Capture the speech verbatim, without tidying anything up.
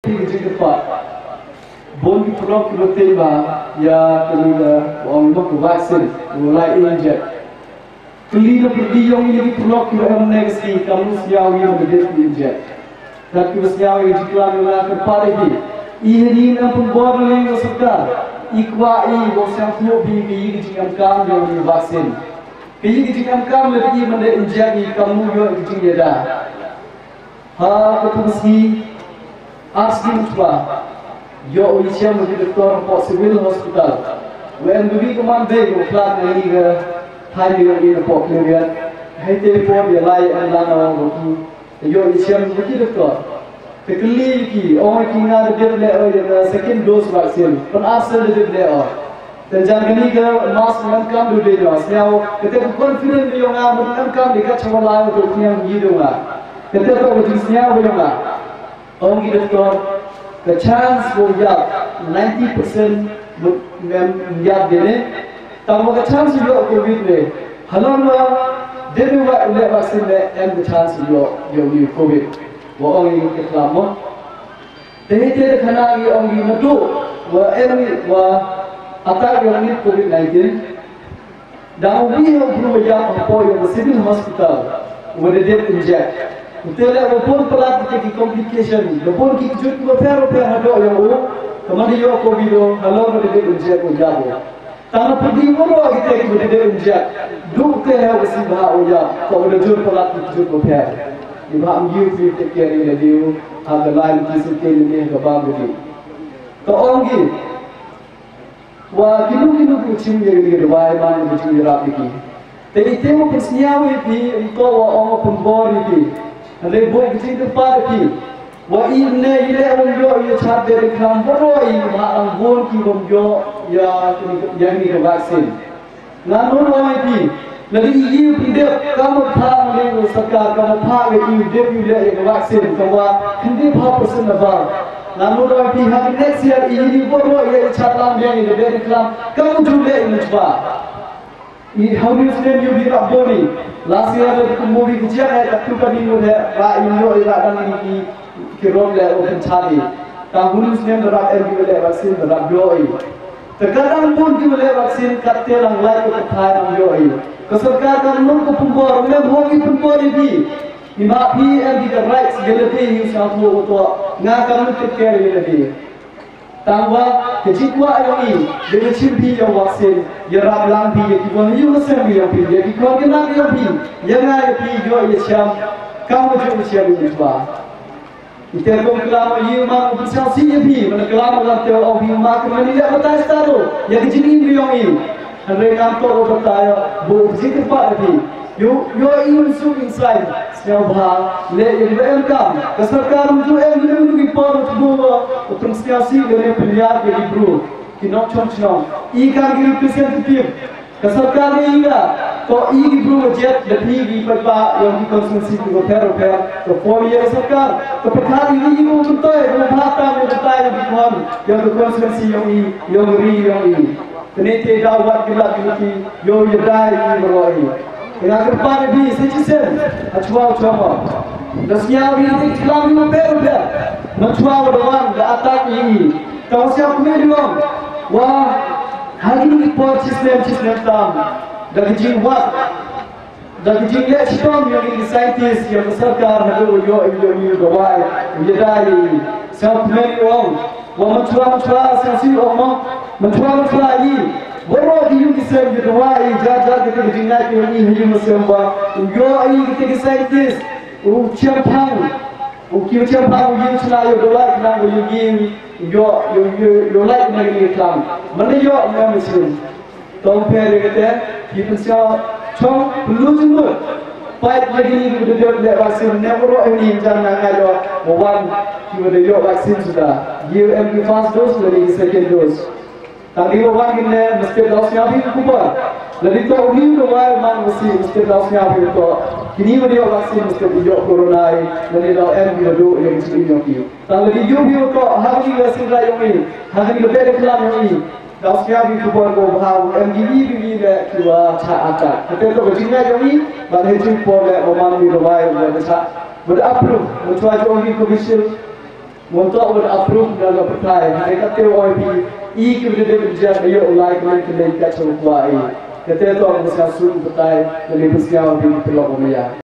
Ki jingkyrpad. Bun ki paralok ki ba tei ba ya kani ka, ong ba ka vaccine, u lai inject. Kylli na pyrdi yong i ki paralok ki ba em ne ka sngi, kam sñiaw i ba dep inject. Kat ki ba sñiaw i jingklam yong nga, kyrpad i ki. I hani na pynbor na ka sorkar. I kwah i wow sñiawthooh i ki, i ki jingemkam yong i vaccine. Ki, i ki jingemkam le i man da inject i, kam yoh i ki jingyada. Ha ka pung sngi, ar sngi mynchwa, yoh u yachem wa ki doktor hapoh Civil Hospital. Wa em da wi ka man bei wa khlad na ini ka thaiñ yong i hapoh Khliehriat. Hei te por ya lai em lang o wa ki, yoh u yachem wa ki doktor. Te kylli ki, ong ki nga da dep leh o ya ka second dose vaccine. Pyn-ar sien da dep leh o. Te jan kani ka mask ngam kam du de, sñiaw, kate ka confident yong nga, mut ngam kam de ka chawalai tu khñiang yi du nga. Kate ka wa jingsñiaw yong nga. Ong ki doktor, ka chance wow yap ninety percent mut ngam yap de ne. Tang wa ka chance yoh covid ne, halor wa dep wa leh vaccine ne, em ka chance yoh, yoh ni covid. Wa ong i ka klam mo. Te hi te da khana i ong i natu wa em wa attack yong ni covid nineteen. Da wi ha u bru wa yap hapoh yong Civil Hospital wa da dep inject. U te le wa bun palat ki, ki complication, da bun ki kjut wa pher wa pher hapoh yong u. Ka man da yoh covid o, halor wa da dep inject wa yap o. Tang na pyrdi waroh ki te ki wa da dep inject. Du te ha wa si bha u yap, ka wa da jur palat ki jur wa pher. I bha am yu ki te ki ri le diu, ha ka lai ki su ke ni ka bam di. Ka ong ki, wa kinu kinu ki chim ye ki dawai man ki chim ye rap ki. Te i te wa pynsñiaw i phi, i ko wa ong pynbor i phi. Hynrei bun ki jingkyrpad i phi. Wa i ne i le wym yoh ya chad de khlam waroh i, wa ang bun ki wym yoh ya kini, ya kini ka vaccine. Nga nuru ong i phi, lada i i pyndep, kam u phah ne u sorkar, kam u phah ne i dep u leh ya ka vaccine, kam wa khyndaiphaw percent na bar. Nga nuru ong i phi, ha next year i ni waroh ya i chad lang ya i dep i khlam, kam u ju leh i mynchwa. I hau ni snem yu bi rap boni. Last year le kum movie ki jiak hai, tak tu ka ni mu he, ra i yoh i ra dang ni ki, ki rot le o pynchali. Ka hun snem da rap em ki le vaccine da rap yoh i. Te ka dang bun ki le vaccine, kat te lang lai ko ka thai lang yoh i. Ka sorkar ka nuru ko pynbor, ngam hong i pynbor i bi. I ma phi em ki ka rights, ya le phi yu sa ko to. Nga ka nuru take care ya le phi. Tang wa, ka jingkwah yong i, da ka chim phi ya u vaccine, ya rap lang phi, ya ki wa yu na sem yong phi, ya ki khon ki nang yong phi, ya nga ya phi, yoh ya cham, kam wa ju ya cham ya chwa. I te kong klam i ma u pynchang si ya phi, man klam lam te ong phi ma ka mani ya batai sta do, ya ka jingim yong i. Hynrei ngam to u batai ya, bu jingkyrpad ya phi. Yoh, yoh i un suk insai, sñiaw bha, le ya ba em kam. Ka sorkar u ju em ni ni ki por u bu, u pynsñiaw si le ne pynyap ya ki bru, ki nongchong chnong. I kam ki representative. Ka sorkar ni i la, to i ki bru wa jet, da phi ki pa pa, yong ki constituency ki wa pher wa pher, to four year sorkar, to pynthar i ni i bu pyntoi, bu bha tam, ya batai, ya ki khon, yong ki constituency yong i, yong ri yong i. Te ne te daw wat ki lad ki ki, yow ya dai i waroh i. Nga kyrpad i phi, sa chisien, ha chwa u chwa mo. Da sñiaw i te ki klam i ma pher wa pher. Ma chwa wa da wan, da attack i i. Ka wa sñiaw kmen i ong. Wa, ha kini ki por chisnem, chisnem tam. Da ki jingwat. Da ki jingleh chitom yong ki scientist, yong ka sorkar, hadooh yoh, yoh, yoh, yoh dawai, yoh dai. Sa pynmih ong, wa mynchwa, mynchwa, sa si ong mo, mynchwa, mynchwa i. Waroh ki yung ki sem yoh dawai, jar, jar ki te ki jingleh ki yung i, yung sem wa, yoh i ki te ki scientist, u chiam phang, u ki u chiam phang, u yung chna yoh dawai, ki nang u yung i, yoh, yoh, yoh, yoh lai ki nang i khlam. Mane yoh, mane sim. Tong pher ya kate, ki pynsiaw chong pynlut jingmut. Pait ya kini ki wa da dep leh vaccine, ne waroh ini jan na nga yoh, wa wan ki wa da yoh vaccine suda. Ki wa em ki first dose, lane ki second dose. Tang ki wa wan ki ne, mesti daw sñiaw phi ki khubor. Lane toh uni u dawai man mesti, mesti daw sñiaw phi toh. Kini wa da yoh vaccine, mesti ki yoh corona i, lane daw em ki wa duh ya ki chini yong ki. Tang lane yoh phi toh, ha kini ka sindra yong i, ha kini ka beh ka khlam yong i. Daw sñiaw phi ki khubor ko bha, em ki wi, wi, wi le ki wa chah attack. Kate toh ka jingleh yong i, bad hei jingpor le wa man wi dawai wa da chah. Wa da approve, wa chwa jong ki Covishield. Mo toh wa da approve da ka pyrthai. Hynrei katte wa i phi, i ki wa da dep jia ka yoh u lai ka leng ka leng ka cha u kwah i. Katte toh wa sñiaw suk u pyrthai, na li phi sñiaw phi ki pynlong wa maya.